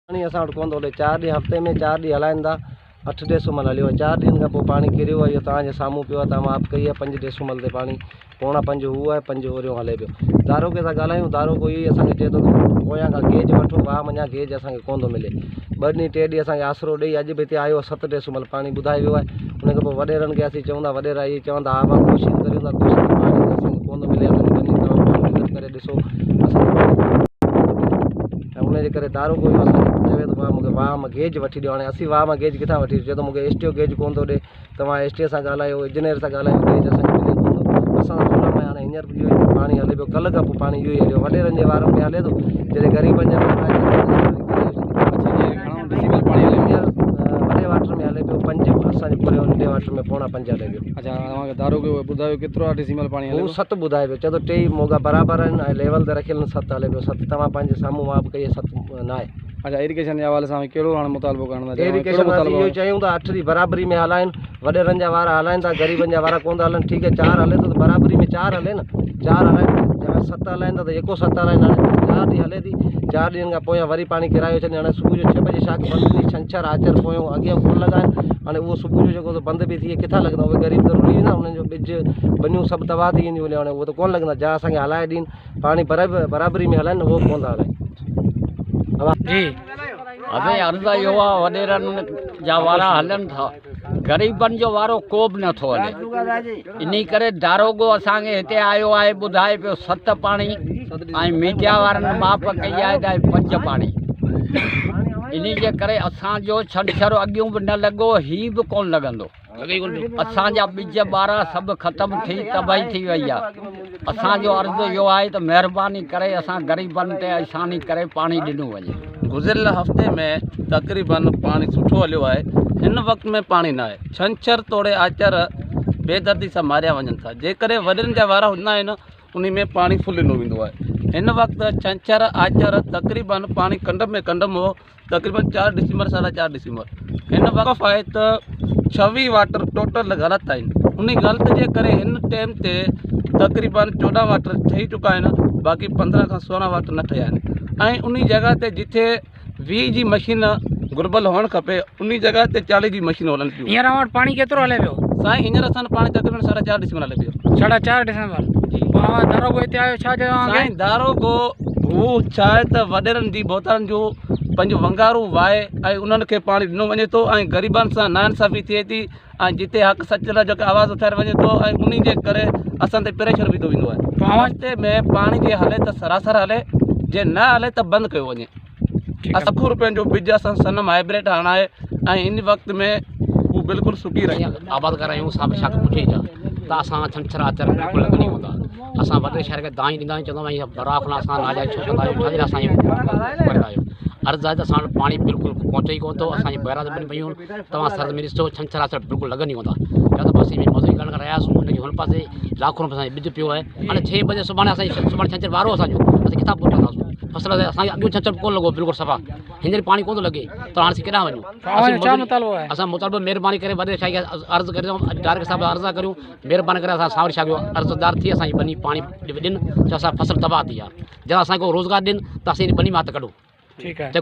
پاڻي اسان وٽ ڪونه ٿو هلي، چار ڏينهن هفتي ۾ چار ڏينهن هلائين ٿا، اٺ ڊيسومل هليو آهي، چار ڏينهن کان پوء پاڻي ڪريو آهي، اهو توهان جي سامهون پيو آهي، توهان ماپ ڪئي آهي، پنج ڊيسومل تي پاڻي پوڻا پنج هو آهي، پنج اوريون هلي پيو. داروغي سان ڳالهايون، داروغو اهو ئي اسان کي چئي ٿو ته پويان کان گيج وٺو، واهه منجهان گيج اسان کي ڪونه ٿو ملي. ٻه ڏينهن ٽي ڏينهن اسان کي آسرو ڏئي اڄ به هتي آيو آهي، ست ڊيسومل پاڻي ٻڌائي ويو آهي. ان کان پوء وڏيرن کي اسين چئون ٿا، وڏيرا اهي چون ٿا ها وا ڪوشش ڪريون ٿا، ڪوشش ۾ پاڻي اسان کي ڪونه ٿو ملي، اسان جي ٻني توهان پاڻ وزٽ ڪري ڏسو، اسان کي پاڻي ڪونه ٿو ملي. ۽ ان جي ڪري داروغو اهو اسان کي چوي ٿو مون کي واهه مان گيج وٺي ڏيو، هاڻي اسين واهه مان گيج ڪٿان وٺي ڏيون، چئي ٿو مون کي ايس ٽي او گيج ڪونه ٿو ڏي، توهان ايس ٽي او سان ڳالهايو، انجنيئر سان ڳالهايو، گيج اسان کي ملي ڪونه ٿو. اسان ته ٿورا مهينا هاڻي هينئر به اهو ئي پاڻي هلي پيو، ڪلهه کان پوء پاڻي اهو ئي هليو، وڏيرن جي وارن ۾ هلي ٿو، جڏهن غريبن جا وارا اچن ٿا تڏهن پاڻي ڪري اچي ٿو. اڇا هينئر گهڻو ڊسيبل پاڻي هلي پيو؟ هينئر وڏي واٽر ۾ هلي پيو پنج، اسان جي پوري ننڍي واٽر ۾ پوڻا پنج هلي پيو. اڇا اوهان کي داروغي ٻڌايو ڪيترو آهي ڊسيمل پاڻي هلي هو پيو؟ ست ٻڌائي پيو، چئي ٿو ٽيئي موڳا برابر آهن ۽ ليول تي رکيل آهن، ست هلي پيو، ست توهان پنهنجي سامهون ماپ ڪئي آهي، ست ناهي. اڇا ايريگيشن جي حوالي سان اوهين ڪهڙو هاڻي مطالبو ڪرڻ ٿا چاهيو ۽ ڪهڙو ايريگيشن اسين مطالبو اهو آهي؟ چاهيون ته اٺ جي برابري ۾ هلائين، وڏيرن جا وارا هلائين ٿا، غريبن جا وارا ڪونه ٿا هلن، ٺيڪ آهي چار هلي ٿو ته برابري ۾ چار هلي نه، چار هلائين جا ست هلائين ٿا ته يڪو ست هلائين، هاڻي چار ڏينهن هلي ٿي، چار ڏينهن کان پويان وري پاڻي ڪرايو ڇڏين، هاڻي صبح جو ڇهه بجي شاخ بند ٿيندي، ڇنڇر آچر پويون اڳيان ڪونه لڳائين، هاڻي اهو صبح جو جيڪو سو بند به ٿئي ڪٿان لڳندا، اهي غريب ته رلي ويندا، انهن جو ٻج ٻنيون سڀ تباهه ٿي وينديون، هاڻي اهو ته ڪونه لڳندا، جا اسان کي هلائي ڏين. پاڻي برابري ۾ هلائن اهو ڪونه ٿا هلائن. جي. اسين عرض اهو آ وڏيرن جا وارا هلن ٿا غريبن جو وارو ڪو به نٿو هلي انهي ڪري داروغو اسان کي هتي آيو آهي ٻڌائي پيو ست پاڻي ۽ ميڊيا وارن ماپ ڪئي آهي ته پنج پاڻي انهي جي ڪري اسان جو ڇنڇر اڳيون به نه لڳو هي به ڪونه لڳندو. اسان جا ٻج ٻارا سڀ ختم ٿي تباهي ٿي وئي آ اسان جو عرض اهو آهي ته مهرباني ڪري اسان غريبن تي احساني ڪري پاڻي ڏنو وڃي. گذريل هفتي ۾ تقريبن پاڻي سٺو هليو آهي هن وقت ۾ پاڻي ناهي ڇنڇر توڙي آچر بيدردي سان ماريا وڃن ٿا جيڪڏهن وڏن جا وارا هوندا آهن انهي ۾ پاڻي فل ڏنو ويندو آهي هن وقت ڇنڇر آچر تقريبن پاڻي ڪنڊ ۾ ڪنڊ ۾ هو تقريبن چار ڊسمبر ساڍا چار ڊسمبر هن وقف آهي ته ڇويهه واٽر ٽوٽل غلط آهن ان غلط جي ڪري هن ٽائيم تي تقريبن چوڏهن واٽر ٺهي چڪا آهن باقي پندرهن کان سورهن واٽر نه ٺهيا آهن ۽ ان جڳهه تي جتي ويهه جي مشين گهربل هئڻ کپي ان جڳهه تي چاليهه جي مشين هلن پيون. هينئر اوهان وٽ پاڻي ڪيترو هلي پيو؟ سائين هينئر اسان وٽ پاڻي تقريبن ساڍا چار ڊسمبر هلي پيو. ساڍا چار ڊسمبر جي. پوء اوهان داروغو هتي آيو ڇا چيو اوهان کي؟ سائين داروغو هو ڇا آهي ته وڏيرن جي ڀوتارن جو پنهنجو ونگارو وائي ۽ انهن کي پاڻي ڏنو وڃي ٿو ۽ غريبن سان ناانصافي ٿئي ٿي ۽ جتي حق سچ لاء جيڪو آواز اٿاريو وڃي ٿو ۽ انهي جي ڪري اسان تي پريشر وڌو ويندو آهي. هفتي ۾ پاڻي جي هلي ته سراسر هلي جي نه هلي ته بند ڪيو وڃي. لکن روپين جو ٻج اسان صنم هائبريڊ هڻائي ۽ هن وقت ۾ هو بلڪل سڪي رهيو آهي. آبادگار آهيون صاحب شاخ پٺي جا ته اسان ڇنڇر آچر بلڪل لڳن ئي ڪونه ٿا اسان وڏي شهر کي دانهن ڏيندا آهيون چوندا آهيون براء کان اسان ناجائز ڇو ڪندا آهيو ڇا جي لاء اسان جو ڪندا آهيو عرض آهي ته اسان وٽ پاڻي بلڪل پهچي ئي ڪونه ٿو اسان جي بئراج بني پيون توهان سرد ۾ ڏسو ڇنڇر آچر بلڪل لڳن ئي ڪونه ٿا يا ته بس ۾ مزدوري ڪرڻ کان رهياسون ان کي هن پاسي لاکون روپين اسان جو ٻج پيو آهي هاڻي ڇهين بجي سڀاڻي اسان سڀاڻي ڇنڇر وارو اسان جو اسين ڪٿان پهچنداسون فصل اسان کي اڳيون ڇنڇر ڪونه لڳو بلڪل صفا هينئر پاڻي ڪونه ٿو لڳي ته هاڻي اسين ڪيڏانهن وڃون اسان مطالبو مهرباني ڪري وڏي شاهي کي عرض ڪريون ڊائريڪٽر صاحب عرض ٿا ڪريون مهرباني ڪري اسان سانوري شاهه جو عرضدار ٿي اسان جي ٻني پاڻي ڏين ته اسان فصل تباهه ٿي ويا جي اسان کي روزگار ڏين ته اسين ٻني مان هٿ ڪڍون. ٺيڪ آهي.